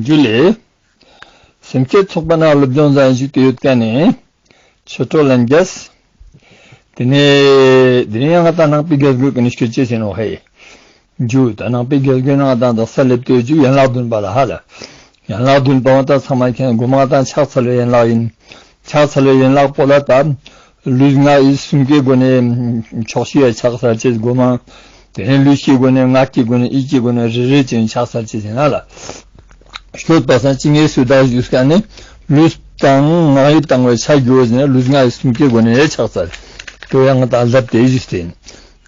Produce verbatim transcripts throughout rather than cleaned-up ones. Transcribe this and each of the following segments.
ཇུ་ལེ། སེམས་བསྐྱེད་ཚོགས་པ་ནང་སློབ་སྦྱོང་མཛད་ཞུས་ཏེ་ཡོད་མཁན་ནི་ཆོས་གྲོགས་ལྷན་རྒྱས། དེ་ནས་དེ་རིང་ཡང་ང་ཏང་ནང་པའི་རྒྱལ་སྒོའི་ཀུན་སྐྱོད་ཅེས་ཟེར་ནོ་ཧེ། ཇུ་ད་ནང་པའི་རྒྱལ་སྒོའི་ནང་ང་ཏང་དག་ས་སླེབས་ཏེ་ཇུ་ཡན་ལག་བདུན་པ་ལ་ཧ་ལ། ཡན་ལག་བདུན་པ་བོ་ད་ཚང་མ་མཁྱེན། གོ་མ་ང་ཏང་ཕྱག་འཚལ་བའི་ཡན་ལག་ཡིན། ཕྱག་འཚལ་བའི་ཡན་ལག་པོ་ལ་ད་ལུས་ངག་ཡིད་གསུམ་ཀའི་སྒོ་ནས་ཕྱོགས་བཞི་ཡ་ཕྱག་འཚལ་ཅེས་གོ་མ། དེ་ནས་ལུས་ཀྱི་སྒོ་ནས་ངག་གི་སྒོ་ནས་ཡིད་ཀྱི་སྒོ་ནས་རེ་རེ་བྱས་ཕྱག་འཚལ་ཅེས་ཡིན་ན་ལ། ཤོད་པ་སང་ཅི་ངེས་སུ་བདག་ཞུས་ཀ་ནས་ལུས་དང་ངག་ཡིད་དང་བའི་ཕྱག་རྒྱུ་བོ་ཟེར་ན་ལུས་ངག་ཡིད་གསུམ་ཀའི་སྒོ་ནས་ཕྱག་འཚལ། དེ་ཡང་ང་ཏང་ལབ་སྟེ་ཞུས་ཏེ་ཡིན།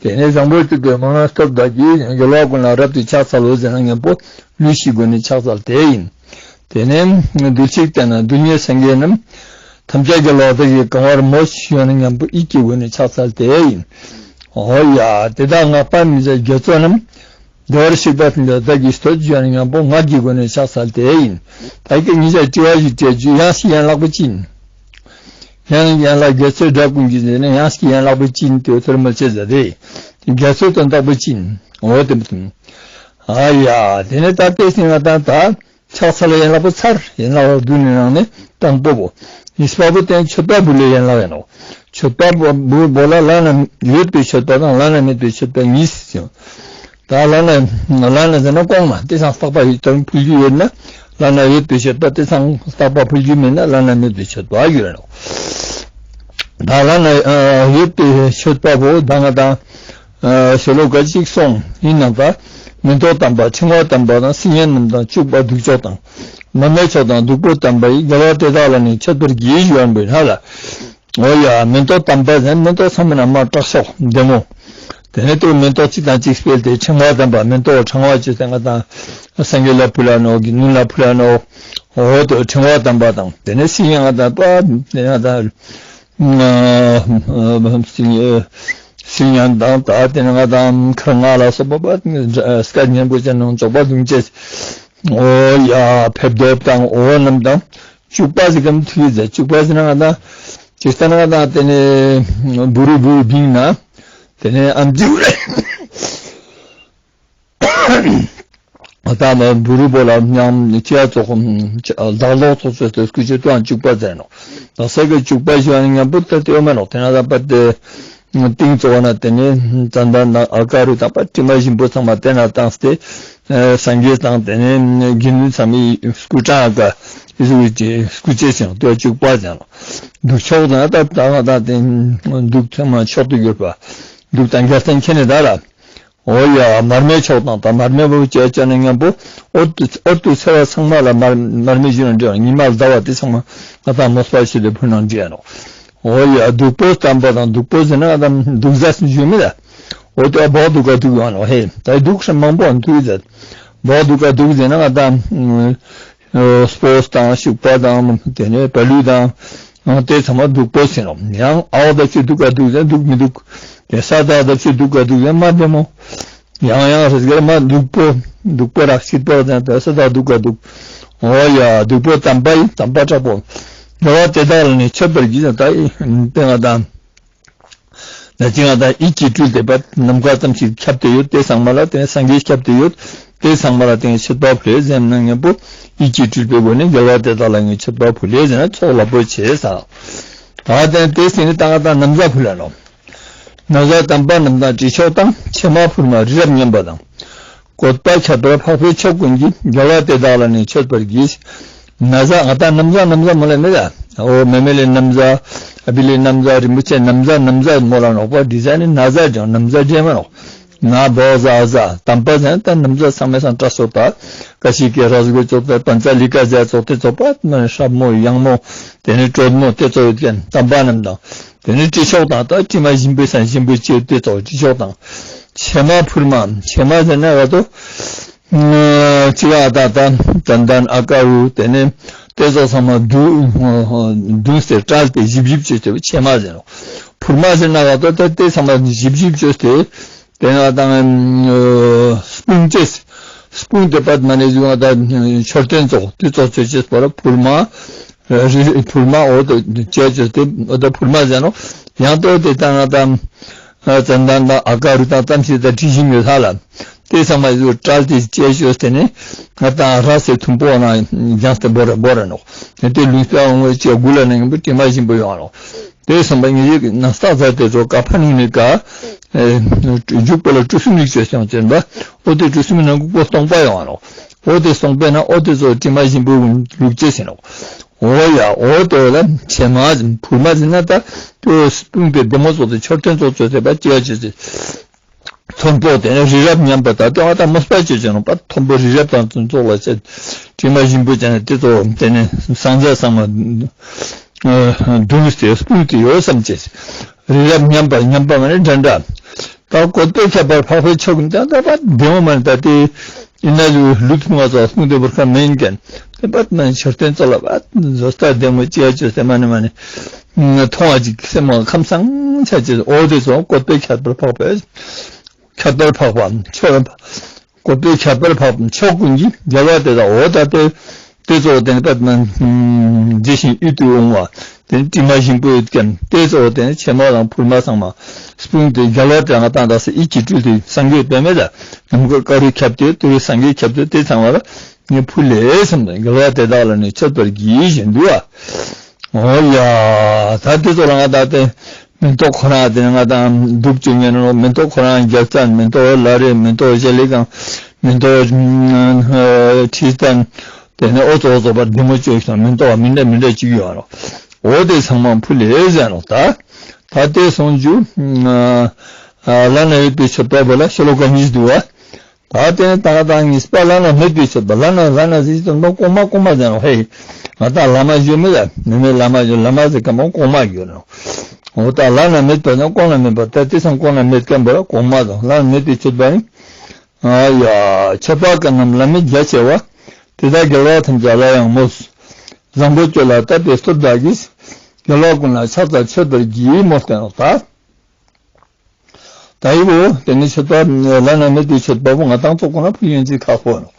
དེ་ནས་བཟང་པོ་སྤྱོད་པའི་མངའ་ཐོབ་བདག་གིས་རྒྱལ་བ་ཀུན་ལ་རབ་ཏུ་ཕྱག་འཚལ་ལོ་ཟེར་ན་མཉམ་པོ་ལུས་ཀྱི་སྒོ་ནས་ཕྱག་འཚལ་དེ་ཡིན། དེ་ནས་རྡུལ་གཅིག་བརྟན་ན་རྡུལ་སྙེད་སངས་རྒྱས་རྣམས། ཐམས་ཅད་རྒྱལ་བ་དག་གིས་གང་བར་མོས་ཞུ་ན་མཉམ་པོ་ཡིད་ཀྱི་སྒོ་ནས་ཕྱག་འཚལ་དེ་ཡིན། འོ་ཡ་དེ་དག་བསྔགས་པ་མི་ཟད་རྒྱ་མཚོ་རྣམས། བདེ་བར་གཤེགས་པ་ཐམས་ཅད་བདག་གིས་བསྟོད་ཞུ་ན་མཉམ་པོ་ངག་གི་སྒོ་ནས་ཕྱག་འཚལ་དེ་ཡིན། ད་ཀྱི་ཉིས་བརྒྱ་དྲི་བ་ཞིག་དྲིས་ཞུ། ཡང་ཞིག་ཡན་ལག་པོ་ཅི་ཡིན། ཡང་ཡན་ལག་རྒྱ་མཚོའི་སྒྲ་ཀུན་གྱིས་ཟེར་ན་ཡང་ཞིག་ཡན་ལག་པོ་ཅི་ཡིན་དེ་ཐོར་མ་ཆེ་ཟེར་ཏེ། རྒྱ་མཚོའི་དོན་དག་པོ་ཅི་ཡིན། འོ་དེ་མ་ཐུམ། ཨ་ཡ་དེ་ནས་ད་ལྟའི་སེམས་ལ་ད་ད། ཕྱག་འཚལ་ཡན་ལག་པོ་ཚར། ཡན་ལག་བདུན་ནི་ནང་ནས་དང་པོ་བོ། གཉིས་པ་བོ་དེ་མཆོད་པ་འབུལ་བའི་ཡན་ལག་ཡིན་ནོ། མཆོད་པ་འབུལ་བོ་ལ་བླ་ན་ཡོད་པའི་མཆོད་པ་དང་བླ་ན་མེད་པའི་མཆོད་པ་གཉིས་ཡོད། ད་བླ་ན་བླ་ན་ཟེར་ན་གོང་མ་དེ་སང་བརྟག་པ་ཡིད་དང་ཕུལ་རྒྱུ་ཡོད་ན་བླ་ན་ཡོད་པའི་མཆོད་པ། དེ་སང་བརྟག་པ་ཕུལ་རྒྱུ་མེད་ན་བླ་ན་མེད་པའི་མཆོད་པ་ཡོད་ནོ། ད་བླ་ན་ཡོད་པའི་མཆོད་པ་བོ་ད་ང་དང་ཨ་ཤོ་ལོ་ཀ་གཅིག་སོང་ཡིན་ནམ་ད། མེ་ཏོག་དམ་པ་ཕྲེང་བ་དམ་པ་དང་། སིལ་སྙན་རྣམས་དང་བཅུག་པ་བདུག་ཆོག་དང་། མར་མེ་མཆོག་དང་བདུག་སྤོས་དམ་པ་ཡིས། རྒྱལ་བ་དེ་དག་ལ་ནི་མཆོད་པར་བགྱི་ཞུ་བ་ཡིན་ཧ་ལ། འོ་ཡ་མེ་ཏོག་དམ་པ་ཟེར་མེ་ཏོག་ཚང་མའི་ནང་མ་བཀྲ་ཤོག་བདེ་མོ། དེ་ནས་དུ་མེ་ཏོག་གཅིག་དང་གཅིག་སྤེལ་ཏེ་ཕྲེང་བ་དམ་པ་མེ་ཏོག་ཕྲེང་བ་བཅོས་ཏེ་ང་དང་སངས་རྒྱས་ལ་ཕུལ་ལ་ནོག་དགེ་འདུན་ལ་ཕུལ་ལ་ནོག་འོ་དུ་ཕྲེང་བ་དམ་པ་དང་དེ་ནས་སིལ་སྙན་ང་དང་པ་དེ་ང་དང་། སིལ་སྙན་དང་ད་དེ་ནས་ང་དང་ཁར་ང་ལ་སོགས་པ་པ་སྐད་སྙན་པོ་ཅན་ནང་ཆོག་པ་བདུན་ཅེས། འོ་ཡ་ཕེབས་རྡོབ་དང་འོ་རྣམས་དང་བཅུག་པ་ཟེར་གམ་ཐུག་ཡིན་ཟེར། བཅུག་པ་ཟེར་ན་ང་དང་ཅི་ལྟར་ང་དང་དེ་ནས་བུ་རུ་བུ་རུ་བིང་ན་དེ་ནས་ཨམ་ཅི་ད་མ་བུ་རུ་བོ་ལ་མཉམ་ཅི་ཡ་ཙོགས་ལྡག་ལོག་ཙོགས་ཙོགས་ཏེ་སྐུ་ཅི་ཏུའང་བཅུག་པ་ཟེར་ནོག་ད་ས་གི་བཅུག་པ་ཞུ་བ་ནི་མཉམ་པོ་ད་དེ་འོ་མ་ནོག་དེ་ན་ད་པ་དེ་ཏིང་ཙོགས་ན་དེ་ནས་ཙན་དན་དང་ཨ་ཀ་རུ་དང་པ་དྲི་མ་ཞིམ་པོ་ཚང་མ་དེ་ན་བཏང་སྟེ་སངས་རྒྱས་དང་དེ་ནས་དགེ་འདུན་ཚང་མའི་སྐུ་དྲང་ཨ་ཀ་ཨི་ཟུག་ཅེས་སྐུ་ཅེས་ཟེར་ནོག་དེ་བཅུག་པ་ཟེར་ནོག་བདུག་ཆོག་དང་ད་ད་ད་དེ་བདུག་ཚང་མ་མཆོག་ཏུ་གྱུར་པ་བདུག་དང་རྒྱལ་མཚན་ཁྱེར་ནས་ད་ལ། འོ་ཡ་མར་མེ་མཆོག་དང་ད་མར་མེ་བོ་བཅས་བཅོས་ན་མཉམ་པོ་འོད་དུ་འོད་དུ་འཚེར་བ་ཚང་མ་ལ་མར་མར་མེ་ཞུ་ན་འདྲ་ཉི་མ་ཟླ་བ་དེ་ཚང་མ་ང་དང་མོས་པ་ཞུ་ལེ་ཕུལ་ན་འདྲ་ནོག་འོ་ཡ་བདུག་སྤོས་དམ་པ་དང་བདུག་སྤོས་ཟེར་ན་ང་དང་བདུག་ཟས་ཞུ་མི་ལ། འོ་དེ་བོག་བདུག་ག་བདུག་ཡོང་ནོག་ཧེ་ད་བདུག་ཧྲ་མང་པོ་འདུག་ཟེར། བོག་བདུག་ག་བདུག་ཟེར་ན་ང་དང་སྤོས་དང་ཤུག་པ་དང་དེ་ནས་བ་ལུ་དང་དེ་ཚང་མ་བདུག་སྤོས་ཟེར་ནོག་ཡང་ཨའོ་ད་ཆུ་བདུག་ག་བདུག་ཟེར་བདུག་མི་འདུག་དེ་ས་དག་ད་ཆུ་བདུག་ག་བདུག་ཟེར་མ་བདེ་མོ། ཡང་ཡང་རེས་འགར་མ་བདུག་སྤོས་བདུག་སྤོས་རག་སྐྱིད་པོ་ཟེར་དེ་ས་དག་བདུག་ག་བདུག་འོ་ཡ་བདུག་སྤོས་དམ་པ་ཡིས་དམ་པ་དྲག་པོ། རྒྱལ་བ་དེ་དག་ལ་ནི་མཆོད་པར་བགྱི་ཟེར་ད་ཡིན་དེ་ང་དང་ན་ཅི་ང་དང་ཡིད་ཀྱིས་སྤྲུལ་ཏེ་པ་ནམ་མཁའ་ཙམ་ཞིག་ཁྱབ་སྟེ་ཡོད་དེ་ཚང་མ་ལ་དེ་སངས་རྒྱས་ཁྱབ་སྟེ་ཡོད་དེ་ཚང་མ་ལ་དེ་མཆོད་པ་ཕུལ་ཟེར་ན་མཉམ་པོ་ཡིད་ཀྱིས་སྤྲུལ་པའི་སྒོ་ནས་རྒྱལ་བ་དེ་དག་ལ་ངས་མཆོད་པ་ཕུལ་ཟེར་ན་ཚོགས་རླབས་པོ་ཆེ་ས། ད་དེ་དེ་སེམས་ནི་ད་ང་དང་ན་བཟའ་ཕུལ་ལ་ནོག་ན་བཟའ་དམ་པ་རྣམས་དང་དྲི་མཆོག་དང་། ཕྱེ་མ་ཕུར་མ་རི་རབ་སྙོམས་པ་དང་། བཀོད་པ་ཁྱད་པར་འཕགས་པའི་མཆོག་ཀུན་གྱིས། རྒྱལ་བ་དེ་དག་ལ་ནི་མཆོད་པར་བགྱི། ན་བཟའ་ང་དང་ན་བཟའ་ན་བཟའ་མོལ་ལ་མེད་ད། འོ་མེ་མེ་ལེ་ན་བཟའ་ཨ་བི་ལེ་ན་བཟའ་རིན་པོ་ཆེ་ན་བཟའ་ན་བཟའ་མོལ་ལ་ནོག་པ་འདི་ཟ་ནི་ན་བཟའ་ཅང་ན་བཟའ་ཅེས་མ་ནོག་ན་བོ་ཟ་ཨ་ཟ་དམ་པ་ཟེར་ན་ད་ན་བཟའ་ཚང་མའི་སང་བཀྲ་ཤོག་པ་ཀ་ཤི་ཀེ་ར་སྒོ་ཅོག་པ་པན་ཙ་ལི་ཀ་ཟེར་ཙོགས་དེ་ཙོགས་པ་ན་སྲབ་མོ་ཡང་མོ་དེ་ནི་དྲོད་མོ་དེ་ཙོགས་ཡོད་ཀྱང་དམ་པ་རྣམས་དང་། དེ་ནས་དྲི་མཆོག་དང་ད་དྲི་མ་ཞིམ་པོའི་སང་ཞིམ་པོ་བཅོས་ཏེ་ཙོགས་དྲི་མཆོག་དང་། ཕྱེ་མ་ཕུར་མ་ཕྱེ་མ་ཟེར་ན་ག་ཏོ། ཅི་ག་ད་ད་ཏན་ཏན་ཨ་ཀ་རུ་དེ་ནས་དེ་ཙོགས་ཚང་མ་བདུན་བདུན་སྟེ་བཀྲལ་ཏེ་ཞིབ་ཞིབ་བཅོས་ཏེ་ཕྱེ་མ་ཟེར་ནོག་ཕུར་མ་ཟེར་ན་ག་ཏོ་ད་དེ་ཚང་མ་ཞིབ་ཞིབ་བཅོས་ཏེ་དེ་ན་ད་སྤུངས་ཏེ་སྤུངས་ཏེ་པད་མ་ནས་བཟུང་ད་མཆོད་རྟེན་ཙོགས་དེ་ཙོགས་བཅོས་ཏེ་པར་ཕུར་མ། རི་ཕུར་མ་འོ་དོ་བཅས་བཅོས་ཏེ་འོ་དོ་ཕུར་མ་ཟེར་ནོག་ཡང་དོ་དེ་ད་ང་དང་ཙན་དན་དང་ཨ་ཀ་རུ་དང་ཙམ་ཞིག་ད་དྲི་ཞིམ་ཡོད་ས་ལ། དེ་ཚང་མ་ཡོད་བྲལ་ཏེ་ཅེས་ཞོས་ཏེ་ནི་ང་དང་ར་སེ་ཐུམ་པོ་ན་རྒྱངས་ཏེ་བོར་བོར་ནོག། དེ་ལུས་པའི་དབང་པོ་ཅེས་དགུ་ལ་ནི་ཡིན་པ་དྲི་མ་ཞིམ་པོ་ཡོང་ནོག། དེ་སོང་པ་ངེད་ཀྱི་ན་སྟག་རྫ་དེ་ཚོ་ཀ་ཕ་ནུ་ནི་ཀ་མཇུག་པོ་ལ་གྲུ་གསུམ་རིག་ཅོས་ཡོང་ཅེན་པ། འོ་དེ་གྲུ་གསུམ་ནང་ཀུ་ཀོ་སྟོང་པ་ཡོང་ནོག། འོ་དེ་སྟོང་པའི་ནང་འོ་དེ་ཚོ་དྲི་མ་ཞིམ་པོ་ལུག་ཅེས་ཡིན་ནོག། འོ་ཡ་འོ་དེ་ལ་ཕྱེ་མ་ཕུར་མ་ཟིན་ན་ད་དེ་སྤུངས་ཏེ་བདེ་མོ་ཚོགས་ཏེ་མཆོད་རྟེན་ཚོགས་ཅོས་ཏེ་པ་ཅི་ཡ་ཅི་ཅི། ཚོན་པོ་དེ་ནི་རི་རབ་མཉམ་པ་ད་ལྟ་ང་ད་མོས་པ་ཅོས་ཅེན་ནོག་པ། མཐོན་པོ་རི་རབ་དང་ཚོན་ཚོགས་ལ་ཅེས་དྲི་མ་ཞིམ་པོ་ཅན་དེ་ཚོ་དེ་ནི་སང་ཟ་སང་མ་བདུགས་ཏེ་སྤུངས་ཏེ་ཡོད་བསམ་ཅེས། རི་རབ་མཉམ་པ་མཉམ་པ་མ་ནི་འདྲ་འདྲ། ད་བཀོད་པའི་ཁྱད་པར་འཕགས་པའི་མཆོག་ད་ད་པ་བདེ་མོ་མ་ནི་ད་དེ་ཡིན་ན་ལུས་ལུས་ཐུང་བ་ཚོ་སྤུངས་ཏེ་བོར་ཁ་མེན་ཀྱང་དེ་པ་མ་ནི་མཆོད་རྟེན་ཚོགས་ལ་པ་བཟོ་ལྟ་བདེ་མོ་ཅི་ཡ་ཅོས་ཏེ་མ་ནི་མ་ནི་མཐོང་བ་ཅིག་སེམས་ཁམས་སངས་ཆ་ཅེས། འོ་དེ་ཚོ་བཀོད་པའི་ཁྱད་པར་འཕགས་པའི་ཁྱད་པར་འཕགས་པ་མཆོག་བཀོད་པའི་ཁྱད་པར་འཕགས་མཆོག་ཀུན་གྱི་རྒྱལ་བ་དེ་དག་འོ་ད་དེ་དེ་ཚོ་དེ་ནི་པད་མ་ཇི་བཞིན་ཡིད་དུ་འོང་བ་དེ་ནི་དྲི་མ་ཞིམ་པོ་ཡོད་ཀྱང་དེ་ཚོ་དེ་ནི་ཕྱེ་མ་དང་ཕུར་མ་ཚང་མ་སྤུངས་ཏེ་རྒྱལ་བ་དེ་ང་དང་དག་ས་ཡིད་ཀྱིས་སྤྲུལ་ཏེ་སངས་རྒྱས་པད་མ་ལ་ནམ་མཁའ་དཀར་རུ་ཁྱབ་སྟེ་དེ་རུ་སངས་རྒྱས་ཁྱབ་སྟེ་དེ་ཚང་མ་ལ་ངས་ཕུལ་ལེ་བསམ་དང་རྒྱལ་བ་དེ་དག་ལ་ནི་མཆོད་པར་བགྱི་བཞིན་དུ་ཨ། འོ་ཡ། ད་དེ་ཚོ་ལ་ང་དང་དེ་མེ་ཏོག་ཁོ་རང་དེ་ང་དང་འདུག་ཅུག་ཉན་ནོ། མེ་ཏོག་ཁོ་རང་རྒྱལ་ཚན། མེ་ཏོག་ལ་རེ། མེ་ཏོག་ཞལ་ལི་གང་། མེ་ཏོག་ཁྲི་སྟན། དེ་ནས་འོ་ཙོག་འོ་ཙོག་པར་བདེ་མོ་བཅོས་ཤིང་མེ་ཏོག་མི་འདྲ་མི་འདྲ་ཅིག་ཡོད་རོ། འོ་དེ་ཚང་མ་ཕུལ་ལེ་ཟེར་ནོ། ད་ད་དེ་སོང་རྒྱུ་ལ་ན་ཡོད་པའི་མཆོད་པ་བོ་ལ་ཤོ་ལོ་ཀ་གཉིས་འདུག་བ། ད་དེ་ནས་ད་ད་གཉིས་པ་ལ་ན་མེད་པའི་མཆོད་པ། ལ་ན་ལ་ན་ཟེར་དུས་ནོ་གོང་མ་གོང་མ་ཟེར་ནོ། ཧེ། ང་ད་བླ་མ་ཞུ་མི་ལ་མི་མེད་བླ་མ་ཞུ། བླ་མ་ཟེར་ག་མ་གོང་མ་ཞུ་ནོ། འོ་ད་ལ་ན་མེད་པ་ན་གོང་ན་མེད་པ། ད་དེ་སང་གོང་ན་མེད་མཁན་པོ་ལ་གོང་མ་དང་ལ་ན་མེད་པའི་མཆོད་པ་ནི། ཨ་ཡ། མཆོད་པ་ག་རྣམས་བླ་མེད་རྒྱ་ཆེ་བ། དེ་དག་རྒྱལ་བ་ཐམས་ཅད་ལ་ཡང་མོས། བཟང་པོ་སྤྱོད་ལ་དད་པའི་སྟོབས་དག་གིས། རྒྱལ་བ་ཀུན་ལ་ཕྱག་འཚལ་མཆོད་པར་བགྱི་མོལ་ཏེ་ནོ་ད། ད་ཨི་བོ་དེ་ནི་མཆོད་པ་བླ་ན་མེད་པའི་མཆོད་པ་བོ་ང་དང་ཚོགས་ཀུན་ལ་ཕུལ་ཡིན་ཅིག་ཁག་པོ་ནོ།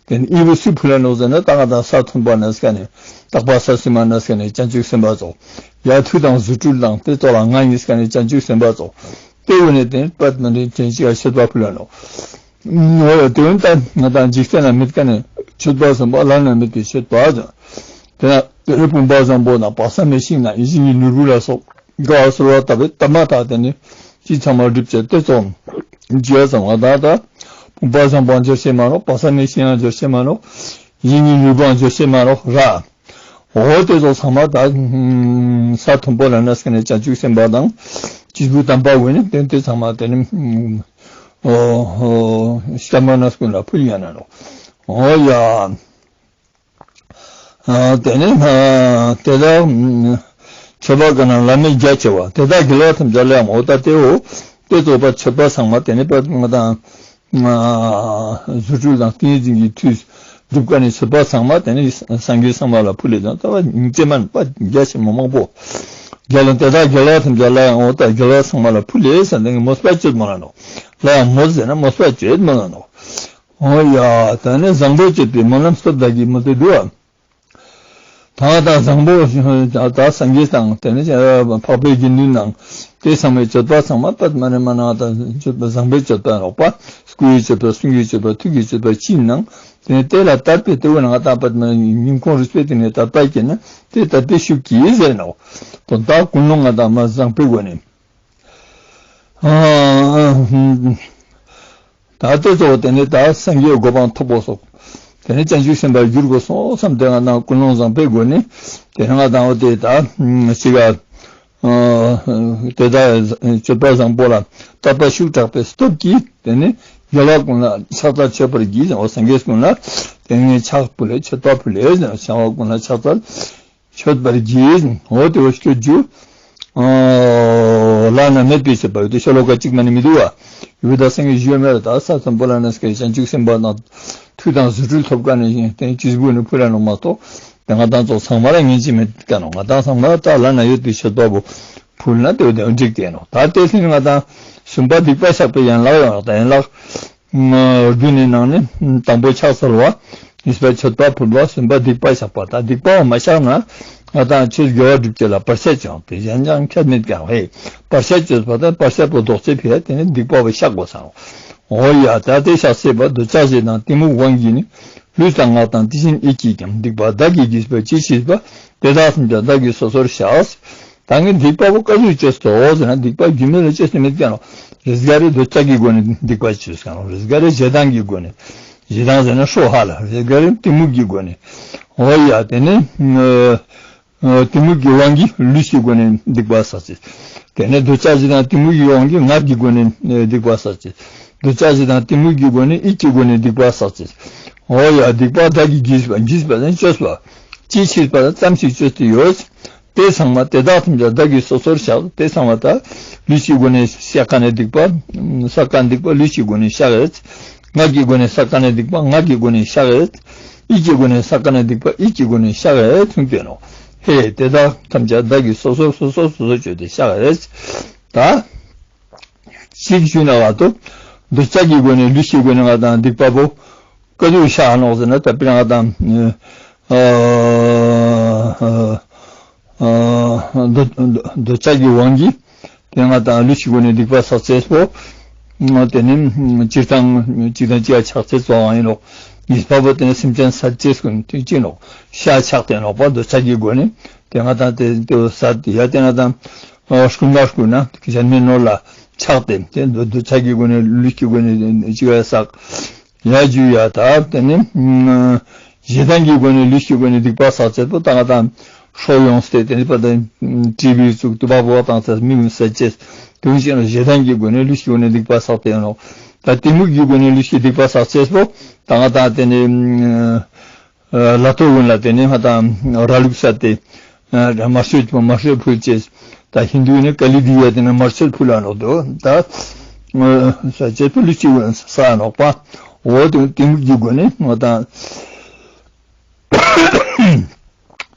དེ་ནི་ཨི་བོ་སུས་ཕུལ་ལ་ནོ་ཟེར་ན་ད་ང་དང་ས་མཐོན་པོ་ན་སྐ་ནས་དག་པ་ས་སི་མ་ན་སྐ་ནས་བྱང་ཆུབ་སེམས་དཔའ་ཚོགས། ཡ་མཐུ་དང་རྫུ་འཕྲུལ་དང་དེ་ཚོགས་ལ་ང་ཡིན་སྐ་ནས་བྱང་ཆུབ་སེམས་དཔའ་ཚོགས། དེ་བོ་ནི་དེ་ནི་པད་མ་ནི་དྲན་ཅིག་ག་མཆོད་པ་ཕུལ་ལ་ནོ། འོ་ཡ་དེ་བོ་ནི་ད་ང་དང་འཇིག་རྟེན་ན་མེད་སྐ་ནས་མཆོད་པ་བཟང་པོ་བླ་ན་མེད་པའི་མཆོད་པ་ཟེར། དེ་ན་དེ་ནི་བུམ་པ་བཟང་པོ་ན་བག་ཚ་མའི་ཤིང་ན་ཡིད་བཞིན་གྱི་ནོར་བུ་ལ་སོགས། དགའ་བ་གསོལ་བ་བཏབ་པའི་བཏབ་མ་ཐག་དེ་ནི་ཅི་ཚང་མ་སྒྲུབ་བྱེད་དེ་ཚོ་འཇུ་ཡ་ཚང་བ་ད་ད་བུམ་པ་བཟང་པོའང་འཇོ་ཤེས་མ་ནོག། བག་ཚ་མའི་ཤིང་ཡང་འཇོ་ཤེས་མ་ནོག། ཡིད་བཞིན་གྱི་ནོར་བུའང་འཇོ་ཤེས་མ་ནོག་ར། འོ་དེ་ཚོ་ཚང་མ་ད་ས་མཐོན་པོ་ལ་ན་སྐ་ནས་བྱང་ཆུབ་སེམས་དཔའ་དང་སྐྱེས་བུ་དམ་པ་བོ་ནི་དེ་དེ་ཚང་མ་དེ་ནི་ཤ་མ་ན་སྐུ་ལ་ཕུལ་ཡ་ན་ནོ། འོ་ཡ། ཨ་དེ་ནས་ཨ་དེ་དག་མཆོད་པ་ག་རྣམས་བླ་མེད་རྒྱ་ཆེ་བ། དེ་དག་རྒྱལ་བ་ཐམས་ཅད་ལ་ཡང་འོ་ད་དེ་འོ་དེ་ཚོགས་པ་མཆོད་པ་ཚང་མ་དེ་ནས་པ་ང་དང་ཨ་རྫུ་འཕྲུལ་དང་ཏིང་ངེ་འཛིན་གྱི་མཐུས་སྒྲུབ་ཀ་ནས་མཆོད་པ་ཚང་མ་དེ་ནས་སངས་རྒྱས་ཚང་མ་ལ་ཕུལ་ལེ་དང་ད་བ་སྙིང་རྗེ་མ་ནི་པ་རྒྱ་ཆེ་མོ་མང་པོ་རྒྱལ་ལ་དེ་དག་རྒྱལ་བ་ཐམས་ཅད་ལ་ཡང་འོ་ད་རྒྱལ་བ་ཚང་མ་ལ་ཕུལ་ལེ་ཟེར་དེ་ནས་མོས་པ་སྤྱོད་མ་ལ་ནོ། ལ་ཡང་མོས་ཟེར་ན་མོས་པ་སྤྱོད་མ་ལ་ནོ། འོ་ཡ། ད་ནི་བཟང་པོ་སྤྱོད་པའི་སྨོན་ལམ་སྟོབས་དག་གིས་མོལ་ཏེ་འདུག་ཨ། ད་ད་བཟང་པོ་ད་སངས་རྒྱས་དང་དེ་ནི་འཕགས་པའི་དགེ་འདུན་ནང་དེ་ཚང་མའི་སྤྱོད་པ་ཚང་མ་པད་མ་ནི་མ་ནང་ད་སྤྱོད་པ་བཟང་པོའི་སྤྱོད་པ་རོགས་པ་སྐུ་ཡི་སྤྱོད་པ་གསུང་གི་སྤྱོད་པ་ཐུགས་ཀྱི་སྤྱོད་པ་ཅི་ནང་དེ་ནི་དེ་ལ་དད་པའི་དེ་བོ་ནང་ད་པད་མ་ནི་སྙིང་ཁོང་རུས་པའི་སྟེང་ནས་དད་པ་སྐྱེས་ན་དེ་དད་པའི་ཤུགས་ཀྱིས་ཟེར་ནོ། དོན་དག་ཀུན་སློང་ང་ད་མ་བཟང་པོའི་སྒོ་ནས། ཨ་ད་དེ་ཚོ་དེ་ནི་ད་སངས་རྒྱས་གོ་འཕང་ཐོབ་དགོས་སོགས། དེ་ནི་བྱང་ཆུབ་སེམས་དཔའ་འགྱུར་དགོས་སོགས་སམ་དེ་ང་དང་ཀུན་སློང་བཟང་པོའི་སྒོ་ནས་དེ་ནི་ང་དང་འོ་དེ་ད་ཅི་ག་དེ་ད་སྤྱོད་པ་བཟང་པོ་ལ་དད་པ་ཤུགས་དྲག་པའི་སྟོབས་ཀྱིས་དེ་ནི་རྒྱལ་བ་ཀུན་ལ་ཕྱག་འཚལ་མཆོད་པར་བགྱི་ཟེར་འོ་སངས་རྒྱས་ཀུན་ལ་དེ་ནི་ཕྱག་ཕུལ་ལེ་མཆོད་པ་ཕུལ་ལེ་ཟེར་བྱང་བ་ཀུན་ལ་ཕྱག་འཚལ། མཆོད་པར་བགྱི། འོ་དེ་བོ་སྤྱོད་རྒྱུ། ཨ་བླ་ན་མེད་པའི་མཆོད་པ་ཡོད་དེ་ཤོ་ལོ་ཀ་གཅིག་མ་ནི་མི་འདུག་བ། ཡུལ་དང་སངས་རྒྱས་ཞུ་མེད་ད་ས་མཐོན་པོ་ལ་ན་སྐྱེས་བྱང་ཆུབ་སེམས་དཔའ་དང་མཐུ་དང་རྫུ་འཕྲུལ་ཐོབ་ཀ་ནས་བཞིན་དེ་སྤྱི་བོ་ནས་ཕུལ་ལ་ནོག་མ་གཏོགས་དེ་ང་དང་ཚོ་ཚང་མ་ལ་ངེས་ཅི་མེད་ཀ་ནོག། ང་དང་ཚང་མ་ད་བླ་ན་ཡོད་པའི་མཆོད་པ་བོ་ཕུལ་ན་དེ་བོ་དེ་འགྲིག་དེ་ནོག། ད་དེ་ལྷིན་ང་དང་གསུམ་པ་སྡིག་པ་བཤགས་པའི་ཡན་ལག་ཡོང་ད་ཡན་ལག། བདུན་ནི་ནང་ནས་དང་པོ་ཕྱག་འཚལ་བ། གཉིས་པ་མཆོད་པ་ཕུལ་བ། གསུམ་པ་སྡིག་པ་བཤགས་པ་དང་སྡིག་པ་བ་མ་བཤགས་ན་ང་དང་ཆོས་དགེ་བ་སྒྲུབ་བྱེད་ལ་བར་ཆད་བྱུང་སྟེ་གཞན་ཅང་ཁྱད་མེད་ཀྱང་ཧེ། བར་ཆད་གཅོད་པ་དང་བར་ཆད་པོ་ལྡོག་ཅེས་ཕི་ཡ་དེ་ནི་སྡིག་པ་བ་བཤགས་དགོས་སང་ འོ་ཡ་ད་དེ་ཤག་ཟེར་བ་འདོད་ཆགས་ཞེ་སྡང་གཏི་མུག་དབང་གིས་ནི། ལུས་དང་ངག་དང་དེ་བཞིན་ཡིད་ཀྱིས་ཀྱང་། སྡིག་པ་བདག་གིས་བགྱིས་པ་ཅི་མཆིས་པ། དེ་དག་ཐམས་ཅད་བདག་གིས་སོ་སོར་བཤགས། ད་ངས་སྡིག་པ་བོ་ག་ཟུག་ཅོས་ཏོ་ཟེར་ན་སྡིག་པ་རྒྱུ་མེད་ལ་ཅོས་ཏེ་མེད་ཀྱང་རོ། རེས་འགའ་རེ་འདོད་ཆགས་ཀྱི་སྒོ་ནས་སྡིག་པ་ཅོས་ཀྱང་རོ། རེས་འགའ་རེ་ཞེ་སྡང་གི་སྒོ་ནས། ཞེ་སྡང་ཟེར་ན་ཤོ་ཧ་ལ། རེས་འགའ་རེ་གཏི་མུག་གི་སྒོ་ནས། འོ་ཡ་དེ་ནས། ཨ་གཏི་མུག་གི་དབང་གིས་ལུས་ཀྱི་སྒོ་ནས་སྡིག་པ་བསགས་ཅེས། དེ་ནས་འདོད་ཆགས་ཞེ་སྡང་གཏི་མུག་གི་དབང་གིས་ངག་གི་སྒོ་ནས་ཨེ་སྡིག་པ་བསགས་ཅེས། འདོད་ཆགས་ཞེ་སྡང་གཏི་མུག་གི་སྒོ་ནས་ཡིད་ཀྱི་སྒོ་ནས་སྡིག་པ་བསགས་ཅེས། འོ་ཡ་སྡིག་པ་བདག་གིས་བགྱིས་པ། བགྱིས་པ་ནི་ཅོས་པ། ཅི་མཆིས་པ་ཙམ་ཞིག་ཅོས་ཏེ་ཡོད། དེ་ཚང་མ་དེ་དག་ཐམས་ཅད་བདག་གིས་སོ་སོར་བཤགས། དེ་ཚང་མ་ད་ལུས་ཀྱི་སྒོ་ནས་བཤགས་མཁན་ནི་སྡིག་པ། བསགས་མཁན་སྡིག་པ་ལུས་ཀྱི་སྒོ་ནས་བཤགས་ཡོད། ངག་གི་སྒོ་ནས་བསགས་མཁན་ནི་སྡིག་པ་ངག་གི་སྒོ་ནས་བཤགས་ཡོད། ཡིད་ཀྱི་སྒོ་ནས་བསགས་མཁན་ནི་སྡིག་པ་ཡིད་ཀྱི་སྒོ་ནས་བཤགས་ཡོད་གསུངས་ཏེ་ནོ། ཧེ་དེ་དག་ཐམས་ཅད་བདག་གིས་སོ་སོར་སོ་སོར་སོ་སོར་ཅོས་ཏེ་བཤགས་ཡོད། ད་ཅིག་ཞུས་ན་བ་དོ། འདོད་ཆགས་ཀྱི་སྒོ་ནས་ལུས་ཀྱི་སྒོ་ནས་ང་དང་སྡིག་པ་བོ་ག་ཟུག་བཤགས་ནོག་ཟེར་ན་ད་དཔེར་ན་ང་དང་ཨ་ཨ་འདོད་འདོད་ཆགས་ཀྱི་དབང་གིས་དེ་ང་དང་ལུས་ཀྱི་སྒོ་ནས་སྡིག་པ་བསགས་ཅེས་པོ། དེ་ནི་སྤྱིར་བཏང་གཅིག་དང་གཅིག་ག་ཆགས་ཅེས་ཙོགས་ཡང་ཡིན་ནོག། གཉིས་པ་བོ་དེ་ནི་སེམས་ཅན་བསད་ཅེས་ཀུན་དེ་ཅི་ནོག། ཤ་ཆགས་ཏེ་ནོག་པ། འདོད་ཆགས་ཀྱི་སྒོ་ནས་དེ་ང་དང་དེ་དེ་བོ་བསད་དེ་ཡ་དེ་ང་དང་རྐུན་མ་རྐུ་ན་གཞན་མའི་ནོར་ལ་ཆགས་ཏེ་དེ་འདོད་འདོད་ཆགས་ཀྱི་སྒོ་ནས་ལུས་ཀྱི་སྒོ་ནས་ཅི་ག་བསགས། ཡ་ཇུ་ཡ་ད་དེ་ནི་ཨ་ཞེ་སྡང་གི་སྒོ་ནས་ལུས་ཀྱི་སྒོ་ནས་སྡིག་པ་བསགས་ཅེས་པོ་ད་ང་དང་ཤོ་ཡོངས་ཏེ་དེ་ནི་པ་དང་ཊི་བི་བཙུགས་དུ་བ་བོ་བཏང་ཅེས་མི་གུན་བསད་ཅེས་དེ་བཞིན་ཞེ་སྡང་གི་སྒོ་ནས་ལུས་ཀྱི་སྒོ་ནས་སྡིག་པ་བསགས་ཏེ་ཡོད་ནོག། ད་གཏི་མུག་གི་སྒོ་ནས་ལུས་ཀྱི་སྡིག་པ་བསགས་ཅེས་པོ་ད་ང་དང་དེ་ནི་ཨ་ལྷ་ཐོ་གུན་ལ་དེ་ནི་ང་དང་ར་ལུག་བསད་དེ་ཨ་དམར་མཆོད་དམར་མཆོད་ཕུལ་ཅེས། ད་ཧིན་དུ་ནི་ཀ་ལི་དི་ཡ་དེ་ནི་དམར་མཆོད་ཕུལ་ལ་ནོག་དོ། ད་ཨ་བསད་ཅེས་པོ་ལུས་ཀྱི་སྒོ་ནས་བསགས་ནོག་པ། འོ་དེ་གཏི་མུག་གི་སྒོ་ནས་ང་དང་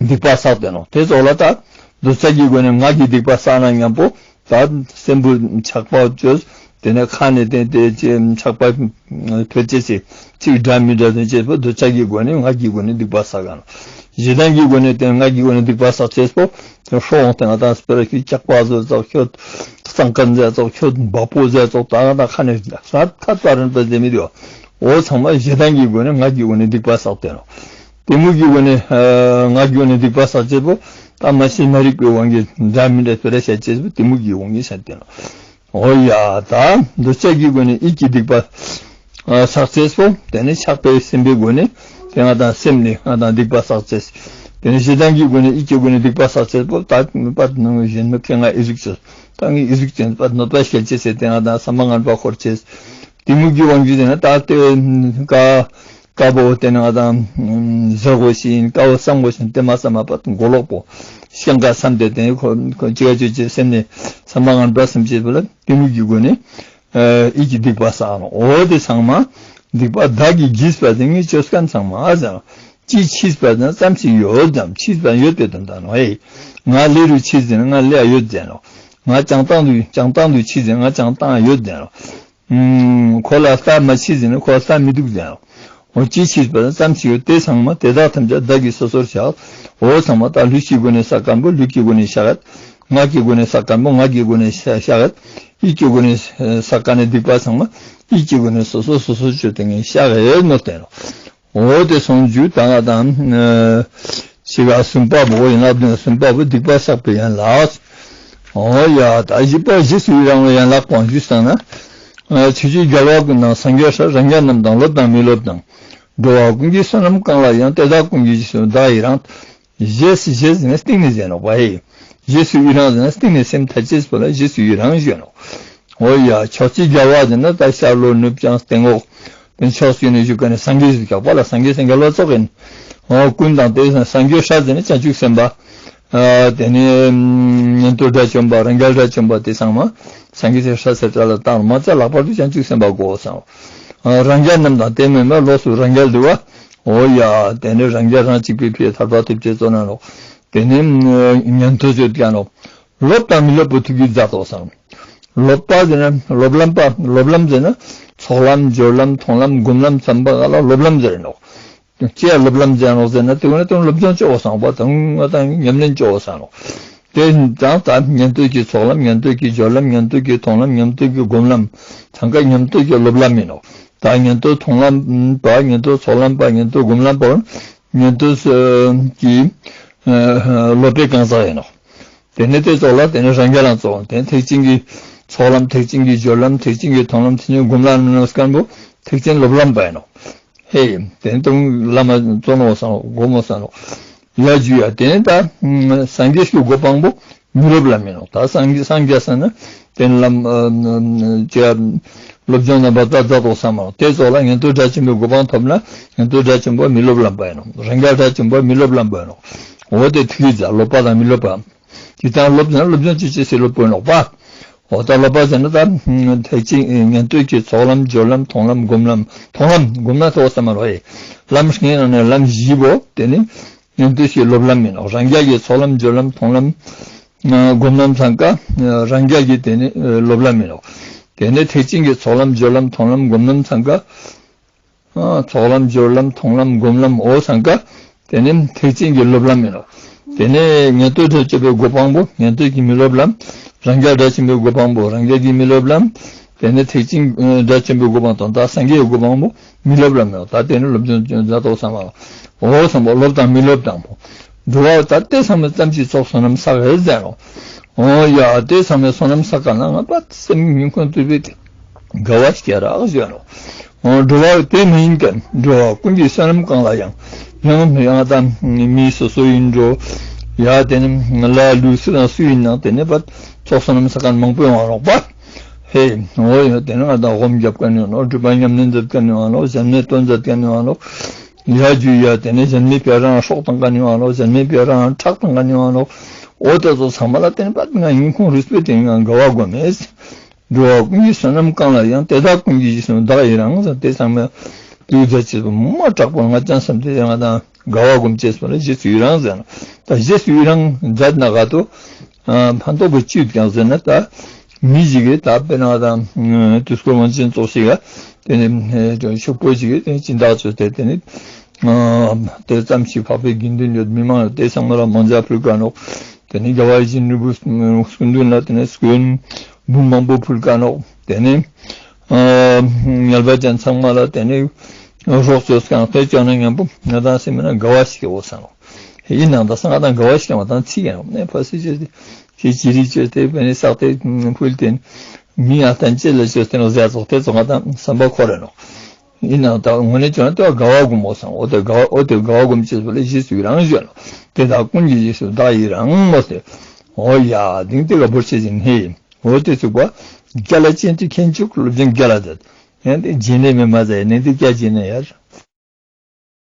སྡིག་པ་བསགས་ཏེ་ནོག། དེ་ཙོགས་ལ་ད་འདོད་ཆགས་ཀྱི་སྒོ་ནས་ངག་གི་སྡིག་པ་བསགས་ན་མཉམ་པོ་ད་སེམས་པོ་ཆགས་པ་ཅོས། དེ་ནས་ཁ་ནས་དེ་དེ་ཆགས་པ་ཐོས་ཅེས་སི་ཅིག་འདྲ་མི་འདྲ་དོན་ཅེས་པོ་འདོད་ཆགས་ཀྱི་སྒོ་ནས་ངག་གི་སྒོ་ནས་སྡིག་པ་བསགས་ཀྱང་ཞེ་སྡང་གི་སྒོ་ནས་དེ་ངག་གི་སྒོ་ནས་སྡིག་པ་བསགས་ཅེས་པོ་དེ་ཧྲོ་འོང་སྟེ་ང་དང་སྤེ་ར་ཁྱོད་སྐྱག་པ་ཟོས་ཙོགས་ཁྱོད་གཙང་ཁ་ཟོས་ཙོགས་ཁྱོད་འབག་པོ་ཟོས་ཙོགས་ད་ང་དང་ཁ་ནས་ས་ཐ་ད་རན་པ་ཟེར་མི་འདུག། འོ་ཚང་མ་ཞེ་སྡང་གི་སྒོ་ནས་ངག་གི་སྒོ་ནས་སྡིག་པ་བསགས་ཏེ་ནོག། གཏི་མུག་གི་སྒོ་ནས་ཨ་ངག་གི་སྒོ་ནས་སྡིག་པ་བསགས་ཅེས་པོ་ད་མ་ཤེས་མ་རིག་པའི་དབང་གིས་འདྲ་མི་འདྲ་སྤེ་ར་བཤད་ཅེས་པོ་གཏི་མུག་གི་དབང་གིས་བཤད་ཏེ་ནོག། འོ་ཡ་ད་འདོད་ཆགས་ཀྱི་སྒོ་ནས་ཡིད་ཀྱི་སྡིག་པ་ཨ་བསགས་ཅེས་པོ་དེ་ནི་ཆགས་པའི་སེམས་པའི་སྒོ་ནས་དེ་ང་དང་སེམས་ནི་ང་དང་སྡིག་པ་བསགས་ཅེས། དེ་ནི་ཞེ་སྡང་གི་སྒོ་ནས་ཡིད་ཀྱི་སྒོ་ནས་སྡིག་པ་བསགས་ཅེས་པོ་ད་པད་ནང་གཞན་མི་ཁེ་ང་ཨི་ཟུག་ཅེས་ད་ངས་ཨི་ཟུག་ཅེས་པད་གནོད་པ་སྐྱེལ་ཅེས་ཟེར་དེ་ང་དང་བསམ་པ་ངན་པ་འཁོར་ཅེས། གཏི་མུག་གི་དབང་གིས་ཟེར་ན་ད་དེ་ཀ་ཀ་བོ་དེ་ནི་ང་དང་ཟེར་དགོས་ཤིན་ཀ་བོ་བསམ་དགོས་ཤིན་དེ་མ་བསམ་པ་པད་མགོ་ལོག་པོ་ཤེས་ཀ་བསམ་དེ་དེ་ཁོ་ཁོ་ཅི་ག་ཅོ་ཅེས་སེམས་ནི་བསམ་པ་ངན་པ་སེམས་ཅེས་པོ་ལ་གཏི་མུག་གི་སྒོ་ནས་ཨ་ཡིད་ཀྱི་སྡིག་པ་བསགས་ནོག། འོ་དེ་ཚང་མ་སྡིག་པ་བདག་གིས་བགྱིས་པ་དེ་ངས་ཅོས་མཁན་ཚང་མ་ཨ་ཟེར་ནོག། ཅི་མཆིས་པ་ཙམ་ཞིག་ཡོད་ཙམ་མཆིས་པ་ཡོད་པའི་དོན་དག་ནོག། ཧེ་ང་ལེ་རུ་མཆིས་ཟེར་ན་ང་ལེ་ཡ་ཡོད་ཟེར་ནོག། ང་བྱང་ཐང་དུ་བྱང་ཐང་དུ་མཆིས་ཟེར་ན་ང་བྱང་ཐང་ཡོད་ཟེར་ནོག། ཨུམ། ཁོ་ལ་ལྟ་མ་མཆིས་ཟེར་ན་ཁོ་ལ་ལྟ་མི་འདུག་ཟེར་ནོག། འོ་ཅི་མཆིས་པ་ཙམ་ཞིག་ཡོད་དེ་ཚང་མ་དེ་དག་ཐམས་ཅད་བདག་གིས་སོ་སོར་བཤགས། འོ་ཚང་མ་ད་ལུས་ཀྱི་སྒོ་ནས་བསགས་མཁན་པོ་ལུས་ཀྱི་སྒོ་ནས་བཤགས་ཡོད། ངག་གི་སྒོ་ནས་བསགས་མཁན་པོ་ངག་གི་སྒོ་ནས་བཤགས་ཡོད། ཡིད་ཀྱི་སྒོ་ནས་བསགས་མཁན་ནི་སྡིག་པ་ཚང་མ་ཡིད་ཀྱི་སྒོ་ནས་སོ་སོ་སོ་སོར་ཅོས་ཏེ་ངས་བཤགས་ཡོད་མོ་བསྟན་ནོག། འོ་དེ་སོང་རྒྱུ་ད་ང་དང་ཨ་ཤེས་ཀ་གསུམ་པ་བོ་ཡན་ལག་བདུན་གསུམ་པ་བོ་སྡིག་པ་བཤགས་པའི་ཡན་ལག། འོ་ཡ་ད་བཞི་པ་རྗེས་སུ་ཡི་རང་བའི་ཡན་ལག་པོ་ཞུས་སོང་ན། ཨ་ཆོས་ཀྱི་རྒྱལ་བ་ཀུན་དང་སངས་རྒྱས་སྲས་རང་རྒྱལ་རྣམས་དང་སློབ་དང་མི་སློབ་དང་། འགྲོ་བ་ཀུན་གྱི་བསོད་ནམས་གང་ལ་ཡང་དེ་དག་ཀུན་གྱི་རྗེས་སུ་བདག་ཡི་རང་། རྗེས་རྗེས་ཟེར་ན་སྟིང་ནེ་ཟེར་ནོག་པ་ཧེ། རྗེས་སུ་ཡི་རང་ཟེར་ན་སྟིང་ནེ་སེམས་ཐད་ཅེས་པོ་ལ་རྗེས་སུ་ཡི་རང་ཞུ་ནོག། འོ་ཡ་ཕྱོགས་བཅུའི་རྒྱལ་བ་ཟེར་ན་ད་ཤར་ལྷོ་ནུབ་བྱང་སྟེང་འོག། དེ་ཕྱོགས་བཅུ་ནེ་བཞུགས་མཁན་ནི་སངས་རྒྱས་སུ་གྱུར་པ་ལ་སངས་རྒྱས་སི་རྒྱལ་བ་ཙོགས་ཨིན། འོ་ཀུན་དང་དེ་སངས་རྒྱས་སྲས་ཟེར་ན་བྱང་ཆུབ་སེམས་དཔའ། ཨ་དེ་ནེ་ཉན་ཐོས་དགྲ་བཅོམ་པ་རང་རྒྱལ་དགྲ་བཅོམ་པ་དེ་ཚང་མ་སངས་རྒྱས་སི་སྲས་ཟེར་ཏེ་ལ་བཏང་མ་ཚད་ལྷག་པར་དུ་བྱང་ཆུབ་སེམས་དཔའ་གོ་སོང་། ཨ་རང་རྒྱལ་རྣམས་དང་དེ་མིན་པ་ལོགས་སུ་རང་རྒྱལ་འདུལ་བ། འོ་ཡ་དེ་ནེ་རང་རྒྱལ་རང་གཅིག་པུའི་ཕིའ་ཐར་པ་ཐོབ་ཅེས་ཙོགས་ན་ནོག། དེ་ནེ་ཉན་ཐོས་ཡོད་ཀྱང་ནོག། སློབ་དང་མི་སློབ་པོ་ཐུགས་ཀྱི་མཛད་དོ་སང་། སློབ་པ་ཟེར་ན་སློབ་ལམ་པ་སློབ་ལམ་ཟེར་ན་ཚོགས་ལམ་སྦྱོར་ལམ་མཐོང་ལམ་སྒོམ་ལམ་ཙམ་པ་ག་ལ་སློབ་ལམ་ཟེར་ནོག། ཅི་ཡ་སློབ་ལམ་ཟེར་ནོག་ཟེར་ན་དེ་ཀུན་ནེ་དོན་སློབ་སྦྱོང་ཅོ་བ་སང་པ་དང་ང་དང་ཉམས་ལེན་ཅོ་བ་སང་ནོག། དེ་དང་ད་ཉན་ཐོས་ཀྱི་ཚོགས་ལམ་ཉན་ཐོས་ཀྱི་སྦྱོར་ལམ་ཉན་ཐོས་ཀྱི་མཐོང་ལམ་ཉན་ཐོས་ཀྱི་སྒོམ་ལམ་ ཚང་ཀ་ཉན་ཐོས་ཀྱི་སློབ་ལམ་ཡིན་ནོག། ད་ཉན་ཐོས་མཐོང་ལམ་པ་ཉན་ཐོས་ཚོགས་ལམ་པ་ཉན་ཐོས་སྒོམ་ལམ་པ་ཉན་ཐོས་ཀྱི་སློབ་པའི་གང་ཟག་ཡིན་ནོག། དེ་ནས་དེ་ཙོགས་ལ་དེ་ནས་རང་རྒྱལ་ལ་ཙོགས་དེ་ཐེག་ཆེན་གྱི་ཚོགས་ལམ་ཐེག་ཆེན་གྱི་སྦྱོར་ལམ་ཐེག་ཆེན་གྱི་མཐོང་ལམ་ཐེག་ཆེན་སྒོམ་ལམ་ནང་སྐམ་པོ་ཐེག་ཆེན་སློབ་ལམ་པ་ཡིན་ནོག། ཧེ། དེ་ནས་དུང་བླ་མ་བཙོ་ནོག་བསམ་ནོག་སྒོམ་མོ་བསམ་ནོག་ཡ་ཇུ་ཡ། དེ་ནས་ད་སངས་རྒྱས་ཀྱི་གོ་འཕང་པོ་མི་སློབ་ལམ་ཡིན་ནོག། ད་སངས་རྒྱས་སངས་རྒྱས་ས་ན་དེ་ནས་ལམ་ཅི་སློབ་སྦྱོང་རྣམ་པར་དག་མཛད་དོ་བསམ་ནོག། དེ་ཙོགས་ལ་ཉན་ཐོས་སྒྲ་ཆེན་པོའི་གོ་འཕང་ཐོབ་ན་ཉན་ཐོས་སྒྲ་ཆེན་པོ་མི་སློབ་ལམ་པ་ཡིན་ནོག། རང་རྒྱལ་སྒྲ་ཆེན་པོ་མི་སློབ་ལམ་པ་ཡིན་ནོག། འོ་དེ་ཐུགས་ཀྱི་མཛད་སློབ་པ་དང་མི་སློབ་པ། ཇི་ལྟར་སློབ་ཟེར་ན་སློབ་སྦྱོང་ཅི་ཅི་སེ་སློབ་དགོས་ནོག་པ། འོ་ད་སློབ་པ་ཟེར་ན་ད་ཐེག་ཆེན་ཉན་ཐོས་ཀྱི་ཚོགས་ལམ་སྦྱོར་ལམ་མཐོང་ལམ་སྒོམ་ལམ་མཐོང་ལམ་སྒོམ་ལམ་ཐོག་བསམ་མ་རོ་ཨེ། ལམ་ལྔའི་ནང་ནས་ལམ་བཞི་པོ་དེ་ནི་ཉན་ཐོས་ཀྱི་སློབ་ལམ་ཡིན་ནོག། རང་རྒྱལ་གྱི་ཚོགས་ལམ་སྦྱོར་ལམ་མཐོང་ལམ་སྒོམ་ལམ་ཚང་ཀ་རང་རྒྱལ་གྱི་དེ་ནི་སློབ་ལམ་ཡིན་ནོག། དེ་ནི་ཐེག་ཆེན་གྱི་ཚོགས་ལམ་སྦྱོར་ལམ་མཐོང་ལམ་སྒོམ་ལམ་ཚང་ཀ་ཨ་ཚོགས་ལམ་སྦྱོར་ལམ་མཐོང་ལམ་སྒོམ་ལམ་འོ་ཚང་ཀ་དེ་ནི་ཐེག་ཆེན་གྱི་སློབ་ལམ་ཡིན་ནོག། དེ་ནི་ཉན་ཐོས་སྒྲ་ཆེན་པོའི་གོ་འཕང་པོ་ཉན་ཐོས་ཀྱི་མི་སློབ་ལམ། རང་རྒྱལ་སྒྲ་ཆེན་པོའི་གོ་འཕང་པོ་རང་རྒྱལ་གྱི་མི་སློབ་ལམ། དེ་ནི་ཐེག་ཆེན་སྒྲ་ཆེན་པོའི་གོ་འཕང་དང་ད་སངས་རྒྱས་ཀྱི་གོ་འཕང་པོ་མི་སློབ་ལམ་ཡིན་ནོག། ད་དེ་ནི་སློབ་སྦྱོང་མཛད་དོ་བསམ་པ་འོ་བསམ་པ་སློབ་དང་མི་སློབ་དང་པོ། འགྲོ་བ་ད་དེ་ཚང་མའི་ཙམ་ཅིག་ཚོགས་བསོད་ནམས་བསགས་ཡོད་ཟེར་ནོག། འོ་ཡ་དེ་ཚང་མའི་བསོད་ནམས་བསགས་ག་ན་ང་པ་སེམས་སྙིང་ཁོང་དུ་བས་ཏེ། དགའ་བ་སྐྱེ་རག་ཞུ་ནོག། འོ་འགྲོ་བ་དེ་མ་ཡིན་ཀྱང་འགྲོ་བ་ཀུན་གྱི་བསོད་ནམས་གང་ལ་ཡང་། ཡང་ཡང་དང་མི་སོ་སོ་ཡིན་འགྲོ། ཡ་དེ་ནི་ལ་ལུས་སུ་དང་སུ་ཡིན་ནང་དེ་ནི་པ་ཚོགས་བསོད་ནམས་བསགས་མཁན་མང་པོ་ཡོང་བ་ནོག་པ། ཧེ། འོ་ཡ་དེ་ནི་ང་དང་སྒོམ་རྒྱབ་མཁན་ཡོང་ནོག། སྒྲུབ་པ་ཉམས་ལེན་མཛད་མཁན་ཡོང་བ་ནོག། གཞན་མའི་དོན་མཛད་མཁན་ཡོང་བ་ནོག། ཡ་ཇུ་ཡ་དེ་ནི་གཞན་མའི་ཕི་རང་སྲོག་བཏང་མཁན་ཡོང་བ་ནོག། གཞན་མའི་ཕི་རང་ཁྲག་བཏང་མཁན་ཡོང་བ་ནོག། འོ་དེ་ཚོ་ཚང་མ་ལ་དེ་ནི་པ་ང་སྙིང་ཁོང་རུས་པའི་དེ་ནི་ང་དགའ་བ་སྒོམ་མེད། འགྲོ་བ་ཀུན་གྱི་བསོད་ནམས་གང་ལ་ཡང་། དེ་དག་ཀུན་གྱི་རྗེས་སུ་བདག་ཡི་རང་། དེ་ཚང་མ་དུས་མཛད་ཅེས་པོ་མ་དྲག་པོ་ང་ཅང་བསམ་དེ་ང་དང་དགའ་བ་སྒོམ་ཅེས་པོ་ལ་རྗེས་སུ་ཡི་རང་ཟེར་ན། ད་རྗེས་སུ་ཡི་རང་མཛད་ན་ག་ཏོ་ཕན་ཐོགས་པའི་ཅི་ཡོད་ཀྱང་ཟེར་ན། ད་མི་ཞིག་གིས་ད་དཔེར་ན་ང་དང་དུས་འཁོར་དབང་ཆེན་ཚོགས་ཞིག་ག་དེ་ནི་ཕྱུག་པོ་ཞིག་གིས་དེ་ནི་སྦྱིན་བདག་བཅོས་ཏེ་དེ་ནི་དེ་ཙམ་ཞིག་འཕགས་པའི་དགེ་འདུན་ཡོད་མི་མང་ཡོད་དེ་ཚང་མ་ལ་མང་ཇ་ཕུལ་ག་ནོག། དེ་ནས་དགེ་བ་ཡིད་བཞིན་ནོར་བུ་སྐུ་མདུན་ལ་དེ་ནས་སྐུ་འབུམ་མང་པོ་ཕུལ་ག་ནོག། དེ་ནས་ཨ་ངལ་བ་ཅན་ཚང་མ་ལ་དེ་ནས་རོགས་བཅོས་གང་དེ་བཅོས་ན་མཉམ་པོ་ང་དང་སེམས་ན་དགའ་བ་ཞིག་འོ་ས་ནོག། ཡིན་ནང་ད་ས་ང་དང་དགའ་བ་ཞིག་ང་དང་ཚིག་ཡང་ནས་ཕ་སི་ཅེ་ཅི་ཅི་རིགས་བཅོས་ཏེ་བེ་ནས་བསགས་ཏེ་ཕུལ་ཏེ་མི་ཡང་ཐན་ཅེ་ལ་བཅོས་ཏེ་ནོག་ཟེར་ཙོགས་དེ་ཙོགས་ང་དང་བསམ་པ་འཁོར་རེ་ནོག། ཡིན་ནའང་ད་དངོས་གནས་བྱུང་ན་དེ་བ་དགའ་བ་སྒོམ་མོ་སང་། འོ་དེ་དགའ་བ་འོ་དེ་དགའ་བ་སྒོམ་ཅེས་པོ་ལ་རྗེས་སུ་ཡི་རང་ཞུ་ནོག། དེ་དག་ཀུན་གྱི་རྗེས་སུ་བདག་ཡི་རང་མོ་སྟེ། འོ་ཡ་དིང་དེ་ག་བོར་ཆེ་ཞིང་ཧེ་ཡིན། འོ་དེ་ཚུགས་པ་རྒྱལ་ལ་ཅན་དུ་མཁྱེན་བཅུག་སློབ་སྦྱོང་རྒྱལ་ལ་མཛད། ཡང་དེ་རྗེས་ནས་མེད་མ་ཟད་ནས་དེ་སྐྱ་རྗེས་ནས་ཡར།